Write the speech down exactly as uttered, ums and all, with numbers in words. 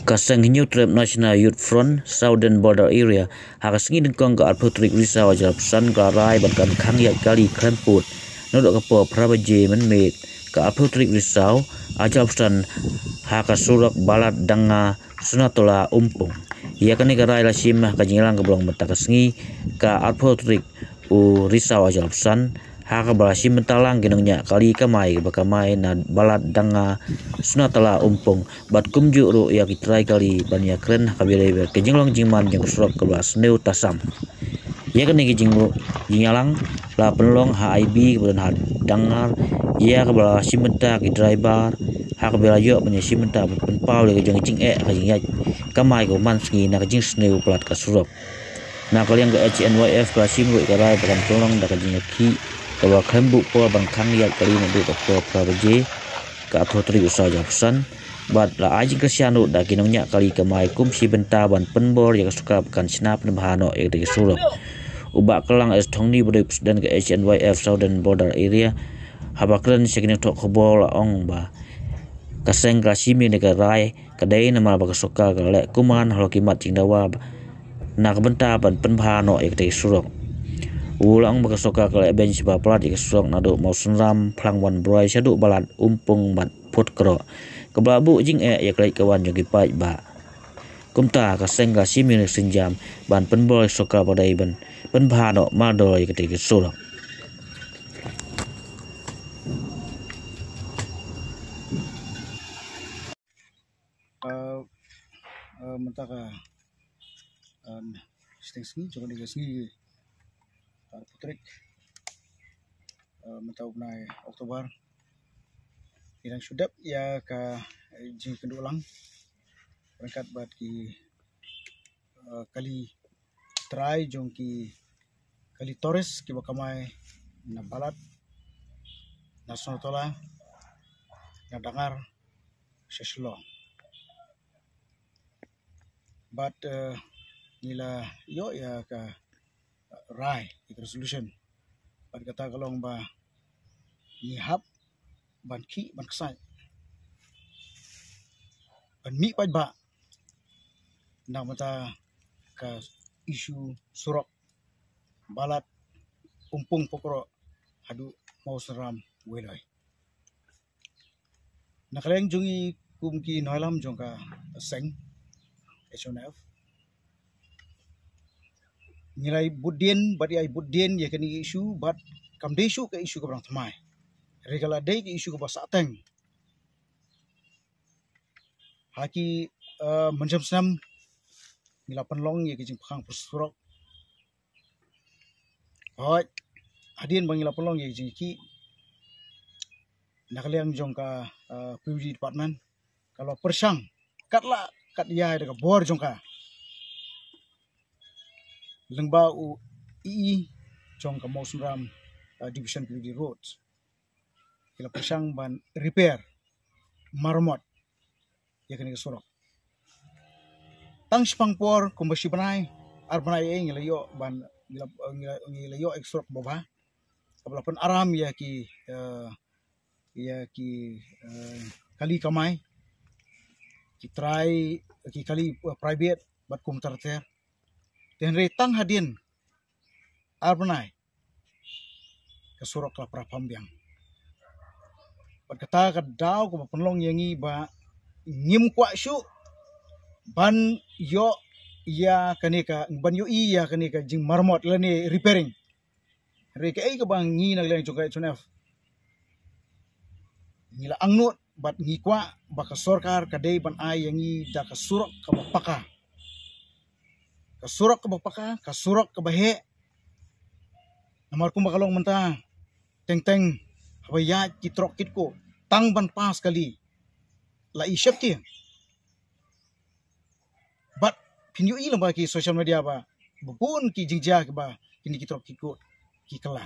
Ka seng Hynñiewtrep National Youth Front Southern Border Area ha ka sngi Nyngkong ka arphew tarik Risaw arhajar arphew san ka la rai ban khang ïaid kali khlem pud naduh ka por phra baje mynmiet ka arphew tarik Risaw arhajar arphew san ha ka surok Balat Danga Sunatala Umpung. Ïa kane ka rai la shim ha ka jingïalang kaba long mynta ka sngi ka arphew tarik u Risaw arhajar arphew san ha kaba la shim bynta lang ki nongñiah kali kamai ba kamai na Balat Danga Sunatala Umpung bad kumjuh ruh ïa ki trai kali ban ïakren ha kaba ïadei bad ka jinglong jingman jong ka surok kaba la sniew tasam. Ïa kane ka jing- jingïalang la pynlong ha I B kaba don ha Dangar, ïa kaba la shim bynta ki driver ha kaba la ïoh ban ïa shim bynta ban pynpaw ïa ka jong ka jingeh ka jingïaid kamai kaba man sngi na ka jingsniew palat ka surok. Na ka liang ka H N Y F ka la shim ruh ïa ka rai ba kan pynlong da ka jingïakhih kaba khlem buh por ban khang ïaid kali naduh ka por phra baje ka arphew tarik Risaw arhajar arphew san bad la ai jingkyrshan ruh da ki nongñiah kali kamai kum shi bynta ban pynbor ïa ka sorkar ba kan shna pynbha noh ïa ka surok. U Bah Klang S Thongni ba dei u President ka H N Y F Southern Border Area haba kren sha ki nongthoh khubor la ong ba ka seng ka la shim ïa kane ka rai ka dei namar ba ka sorkar ka la leh kumne halor ki mat jingdawa na ka bynta ban pynbha noh ïa katei ka surok. U la ong ba ka sorkar ka la leh beiñ shibun palat ïa ka surok naduh Mawsynram Phlangwan Broi shaduh Balat Umpung bad Phutkroh kaba la buh jingeh ïa ka leit ka wan jong ki paidbah. Kumta ka seng ka la shim ïa kane ka sienjam ban pynbor ïa ka sorkar ba dei ban pynbha noh mardor ïa katei ka surok. Uh, uh, mynta ka, uh, shiteng sngi jong kane ka sngi ka arphew tarik, uh, mynta u bnai October. Ngi dang shu dep ïa ka, eh, jingkynduh lang ryngkat bad ki, uh, kali trai jong ki kali tourist kiba kamai na Balat, na Sunatala, na Dangar sha Shillong. Bad, eh, ngi la ïoh ïa ka rai, ïa ka resolution. Bad kata ka long ba ngi hap ban khih ban ksaid ban mih paidbah na ka bynta ka issue surok Balat Umpung Phutkroh haduh Mawsynram Weiloi. Na ka liang jong ngi kum ki nongïalam jong ka seng H N Y F, ngi la bud dien bad ïa bud dien ïa kane ka issue bad kam dei shuh ka issue kaba dang thymmai. Hynrei ka la dei ka issue kaba sahteng. Ha ki, eh, mynshem snem ngi la pynlong ïa ki jingpyrshang pyrshang surok. Hooid, hadien ba ngi la pynlong ïa ki jingïakhih na ka liang jong ka, eh, P W D department ka la pyrshang kat la kat ïa da ka bor jong ka lyngba u E E jong ka Mawsynram, eh, Division P W D Road. Ki la pyrshang ban repair, maramot ïa kane ka surok. Tang shipang por kumba shi bnai ar bnai ei ngi la ïoh ban ngi la, ngi la, ngi la ïoh ïa ka surok ba bha kaba la pynaram ïa ki, eh, ïa ki, eh, kali kamai, ki trai, ki kali, eh, private bad kumta ter. Te hynrei tang hadien ar bnai ka surok ka la pra pham biang. Bad kata ka daw kaba pynlong ïa ngi ba ngim kwah shuh ban ïoh ïa kane ka, ban ïohi ïa kane ka jingmaramot lane repairing. Hynrei kaei kaba ngi na ka liang jong ka H N Y F ngi la angnud bad ngi kwah ba ka sorkar ka dei ban ai ïa ngi da ka surok kaba paka. Ka surok kaba paka, ka surok kaba heh. Namar kumba ka long mynta, teng teng haba ïaid ki trok kit ko tang ban pass kali la i sheptieng. Bad phin ïohi lyngba ki social media ba bun ki jingjia kiba kine ki trok kit ko ki kylla.